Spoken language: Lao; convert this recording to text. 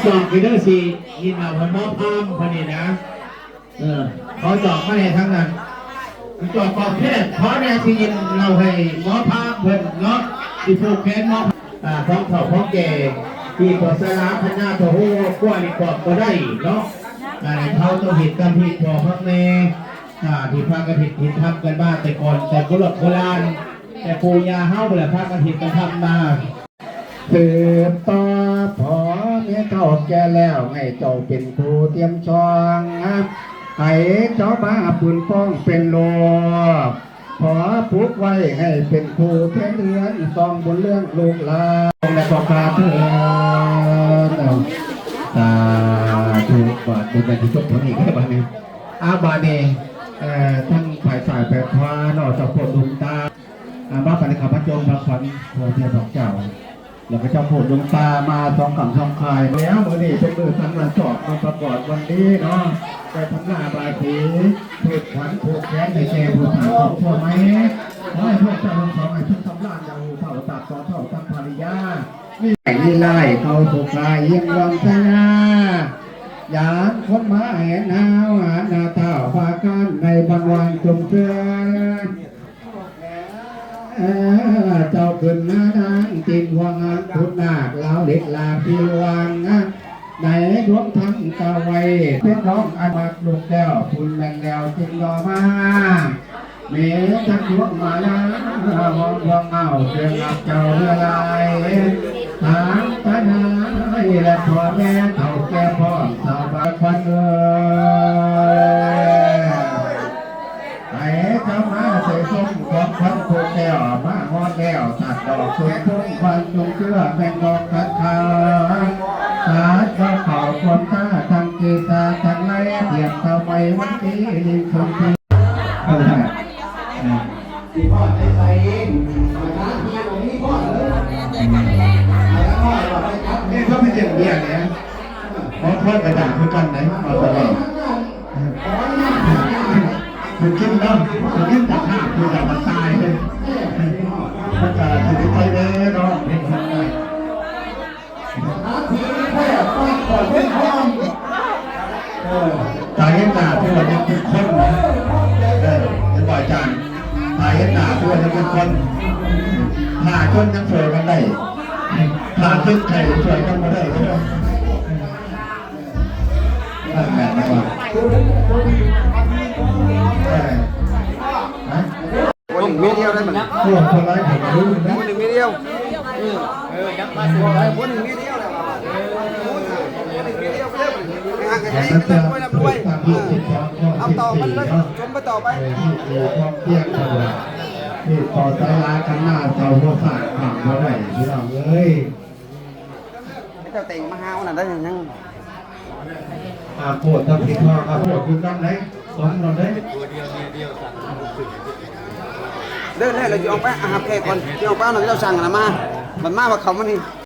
ຈອກຢູ່ເດີ ຊິຍິນເອົາໃຫ້ໝໍພາມເພິ່ນນີ້ນະ. ເອີ ຂໍຈອກມາແດ່ທາງນັ້ນ ຈອກຂອບແຄບ ຂໍແດ່ ຊິຍິນເລົ່າໃຫ້ໝໍພາມເພິ່ນເນາະ ຊິຜູກແຂນໝໍ ອ່າ ຂອງເຖົ້າຂອງແກ່ ທີ່ພໍ່ຊາລາພັນຍາ ເຖົ້າຮູ້ຄອບຄົວນີ້ຄອບບໍ່ໄດ້ເນາະ. ອ່າ ເຮົາຕ້ອງເຮັດກຳຜິດພໍ່ພັກແມ່ ອ່າ ທີ່ພາກັນເຮັດເຮັດທຳກັນມາແຕ່ກ່ອນ ແຕ່ໂບລານໂບລານ ແຕ່ປູ່ຍ່າເຮົາພຸ້ນແຫຼະ ພາກັນເຮັດກັນທຳມາ. ສືບຕໍ່ພໍ່ແມ່ເຖົ້າແກ່ແລ້ວ ໃຫ້ເຈົ້າເປັນຜູ້ຕຽມຊ່ອງ ໃຫ້ເຈົ້າມາບຸນປ້ອງເປັນລູກ ຂໍຜູກໄວ້ໃຫ້ເປັນຄູ່ແທນເຮືອນ ຊ່ອງບຸນເລື່ອງລູກຫຼານ ແລະກໍກາເທີນ. ສາທຸ. ບາດນີ້ແມ່ນຊິຈົບເທົ່ານີ້ເດີບາດນີ້. ອາ ບາດນີ້ ເອີ ທັງຝ່າຍຊ້າຍຝ່າຍຂວາເນາະ ເຈົ້າໂພດດົງຕາ ອາ ມາປານນີ້ ຂ້າພະເຈົ້າພາຂວັນ ພໍ່ແມ່ພວກເຈົ້າ ແລ້ວກໍເຈົ້າໂພດດົງຕາມາສອງຂ້າງສອງຂ້າຍແລ້ວ. ມື້ນີ້ເປັນມື້ສັນວັນຊອກ ວັນປະກອບວັນດີເນາະ ໄດ້ທຳລາບາສີ ຜູກຂວັນຜູກແຂນໃຫ້ແກ່ຜູ້ສ້າງຄອບຄົວໃໝ່. ຂໍໃຫ້ພວກເຈົ້າທັງສອງໃຫ້ສຸກສຳລານ ຢ່າຫູເຖົ້າຕາບຕໍ່ເຖົ້າທັງພະລິຍາ ມີຫຼາຍເຂົ້າສຸກຫຼາຍ ຍິ່ງດວງຊະຍາ ຍາມຄົນມາເຫັນຫາວ ຫາໜ້າທ້າວພາກັນໃນວັນວາງຈຸມເທື່ອ ເຈົ້າຂຶ້ນມານາງຕີນຫວງ ພຸດນາກລາວເຫຼັກລາກທີ່ຫວັງ ໃນດວງທຳກ່າວໄວ້ ເປັນນ້ອງອັນມັກລູກແກ້ວ ບຸນແມ່ນແລ້ວຈຶ່ງລໍມາ ເມທັງດວງມາລາ ຫອມດວງເອົາ ເຊິ່ງຮັກເຈົ້າເຫຼືອຫຼາຍ ທາງຕານາຍ ແລະພໍ່ແມ່ເຖົ້າແກ່ພ້ອມ ສາວບາຂວັນເອີຍ ໃຫ້ເຈົ້າມາໃສ່ຊົມຂອງຂວັນຜູ້ແກ້ວ ມາຮອດແລ້ວ ສາດດອກສຸນພົງ ຄວັນຈົ່ງເຈື່ອແມ່ນດອກຄັນຄາ ສາດດອກເຂົ້າຄວາມຕາ ທັງເກສາທັງໄລ ຕຽມເຕົ້າໃໝ່ວັນດີ ລິງສົນທີ ເອີ ເອີ ຊິພອດໄປໃສ ສະຖານທີ່ບໍ່ມີພອດເລີຍ ອືມ ແມ່ນເຂົາໄປເຮັດວຽກແຫຼະ ຂອງຂວັນກະດາກຄືກັນໄດ໋ ມາຕະຫຼອດ. ບໍ່ກິນເນາະ ບໍ່ກິນຈາກທາງ ຄືວ່າມັນຕາຍເດ້ ມັນກະຊິໄປແດ່ເນາະ ເຮັດທຳໄດ້ ຕາຍເຫັນໜ້າ ຄືວ່າຍັງເປັນຄົນນະ ເອີ ເຫັນບໍ່ອາຈານ ຕາຍເຫັນໜ້າ ຄືວ່າຍັງເປັນຄົນ ຖ້າຈົນຍັງຊ່ວຍກັນໄດ້ ຖ້າເຈັບໄຂ້ຊ່ວຍກັນບໍ່ໄດ້ເດີ. ຄົນໜຶ່ງເມດຽວໄດ້ບັດນີ້ ຄົນໜຶ່ງເມດຽວ ເອີ ຄົນໜຶ່ງເມດຽວແລ້ວ ເອົາຕໍ່ມັນເລີຍ ຊົມໄປຕໍ່ໄປ ເອີ ມີຕໍ່ສາຍລາຄັນນາເຈົ້າບໍ່ສ້າງຂ້າມບໍ່ໄດ້ ພີ່ນ້ອງເອີຍ. ເຈົ້າແຕ່ງມາຫາອັນນັ້ນໄດ້ຫຍັງ ອາໂກດທຳຜິດເນາະ ອາໂກດຄືກັນໄດ໋ ສອງເນາະເດ້ ເດີ ແລ້ວຊິອອກໄປ ອາ ຮັບແຂກກ່ອນ ຊິອອກໄປເອົານັ້ນ ເຈົ້າສັ່ງອັນນັ້ນມາ ມັນມາວ່າເຂົ້າມານີ້